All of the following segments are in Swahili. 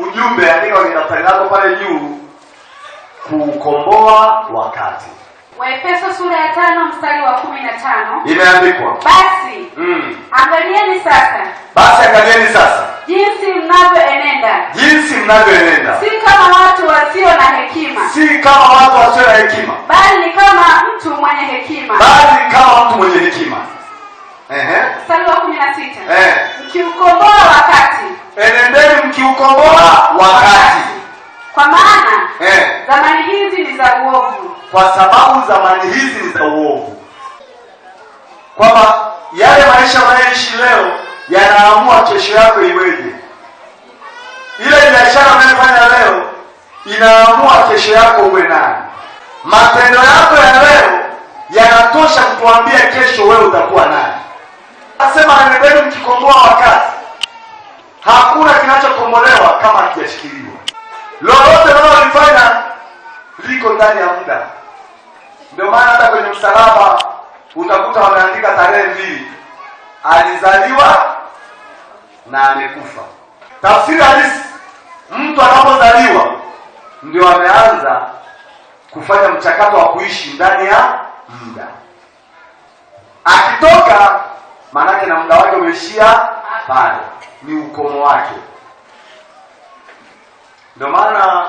Ujumbe, andika kwenye daftari lako pale juu, kuukomboa wakati. Waefeso sura ya 5 mstari wa 15. Imeandikwa, Basi angalieni sasa basi angalieni sasa jinsi mnavyoenenda, jinsi mnavyoenenda, si kama watu wasio na hekima, si kama watu wasio na hekima, bali ni kama mtu mwenye hekima. Bali kama mtu mwenye hekima. Ehe. Mstari wa 16. Mkiukomboa wakati. Enendeni mkiukomboa wakati. Kwa maana zamani hizi ni za uovu. Kwa sababu zamani hizi ni za uovu. Kwamba yale maisha unayoishi leo yanaamua kesho yako iweje. Ile biashara unayofanya leo inaamua kesho yako uwe nani. Matendo yako ya leo yanatosha kutuambia kesho wewe utakuwa nani. Anasema enendeni mkikomboa wakati. Hakuna kinachokombolewa kama hakijashikiliwa. Lolote unalolifanya liko ndani ya muda. Ndio maana hata kwenye msalaba utakuta wameandika tarehe 2. Alizaliwa na amekufa. Tafsiri halisi, mtu anapozaliwa ndio ameanza kufanya mchakato wa kuishi ndani ya muda. Akitoka maanake na muda wake umeishia pale, ni ukomo wake. Ndio maana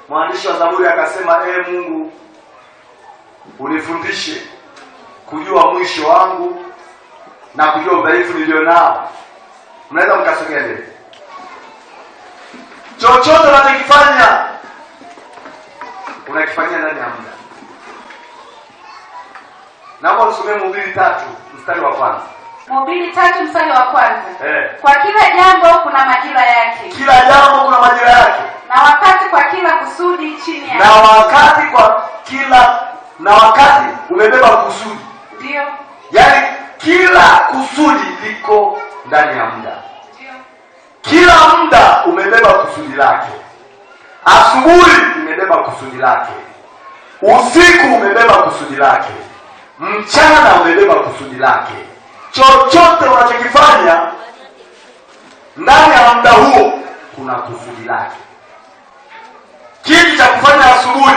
mwandishi wa Zaburi akasema, Mungu unifundishe kujua mwisho wangu na kujua udhaifu nilio nao. Mnaweza mkasogea mbele. Chochote unachokifanya unakifanyia ndani ya muda. Naomba usome Mhubiri 3 mstari wa 1. Mhubiri 3 mstari wa 1. Kwa kila jambo kuna majira yake. Kila jambo kuna majira yake. Na wakati kwa kila kusudi chini ya Na wakati kwa kila, na wakati umebeba kusudi. Ndio. Yaani kila kusudi liko ndani ya muda. Ndio. Kila muda umebeba kusudi lake. Asubuhi imebeba kusudi lake. Usiku umebeba kusudi lake. Mchana umebeba kusudi lake. Chochote unachokifanya ndani ya muda huo kuna kusudi lake. Kitu cha kufanya asubuhi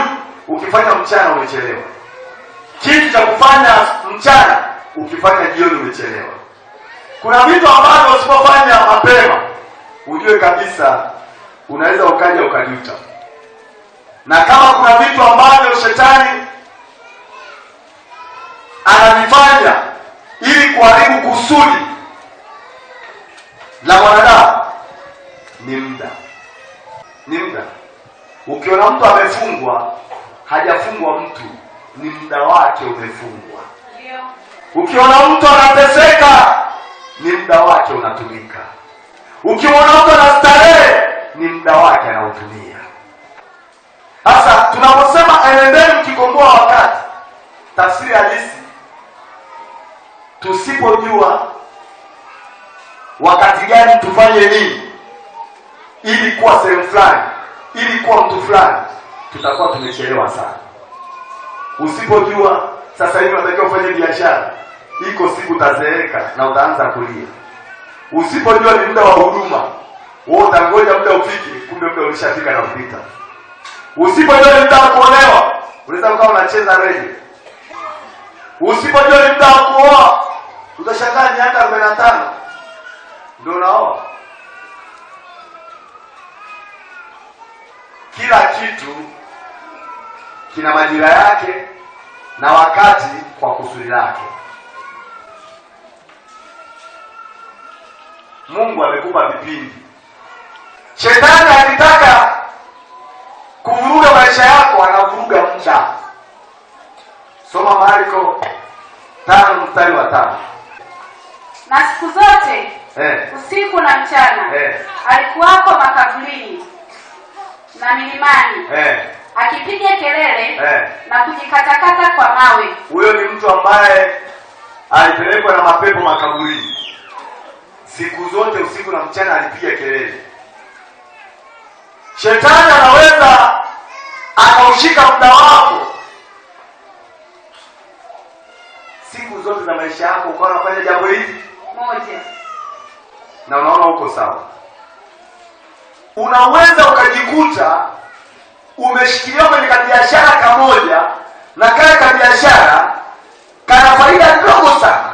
ukifanya mchana umechelewa. Kitu cha kufanya mchana ukifanya jioni umechelewa. Kuna vitu ambavyo usipofanya mapema ujue kabisa unaweza ukaja ukajuta. Na kama kuna vitu ambavyo shetani anavifanya ili kuharibu kusudi la mwanadamu ni muda. Ni muda. Ukiona mtu amefungwa, hajafungwa mtu, ni muda wake umefungwa. Ndio. Ukiona mtu anateseka, ni muda wake unatumika. Ukiona mtu anastarehe, ni muda wake anautumia. Sasa tunaposema enendeni mkikomboa wakati, tafsiri halisi, tusipojua wakati gani tufanye nini ili kuwa sehemu fulani, ili kuwa mtu fulani, tutakuwa tumechelewa sana. Usipojua sasa hivi unatakiwa ufanye biashara, iko siku utazeeka na utaanza kulia. Usipojua ni muda wa huduma, wewe utangoja muda ufike, kumbe muda ulishafika na kupita. Usipojua ni muda wa kuolewa, unaweza ukawa unacheza rege. Usipojua ni muda wa kuoa, utashangaa miaka 45 ndio unaoa. Kila kitu kina majira yake na wakati kwa kusudi lake. Mungu amekupa vipindi. Shetani akitaka kuvuruga maisha yako anavuruga muda. Soma Marko 5 mstari wa 5. Na siku zote usiku na mchana alikuwako makaburini na milimani akipiga kelele na kujikatakata kwa mawe. Huyo ni mtu ambaye alipelekwa na mapepo makaburini. Siku zote usiku na mchana alipiga kelele. Shetani anaweza akaushika muda wako siku zote za maisha yako, ukawa unafanya jambo hili moja na unaona uko sawa. Unaweza ukajikuta umeshikiliwa kwenye kabiashara kamoja, na kale kabiashara kana faida ndogo sana,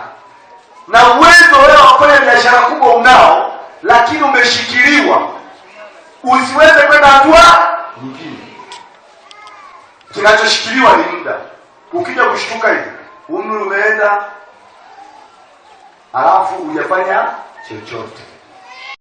na uwezo wewe wa kufanya biashara kubwa unao, lakini umeshikiliwa usiweze kwenda hatua nyingine. Kinachoshikiliwa ni muda. Ukija kushtuka hivi, umri umeenda, alafu hujafanya chochote.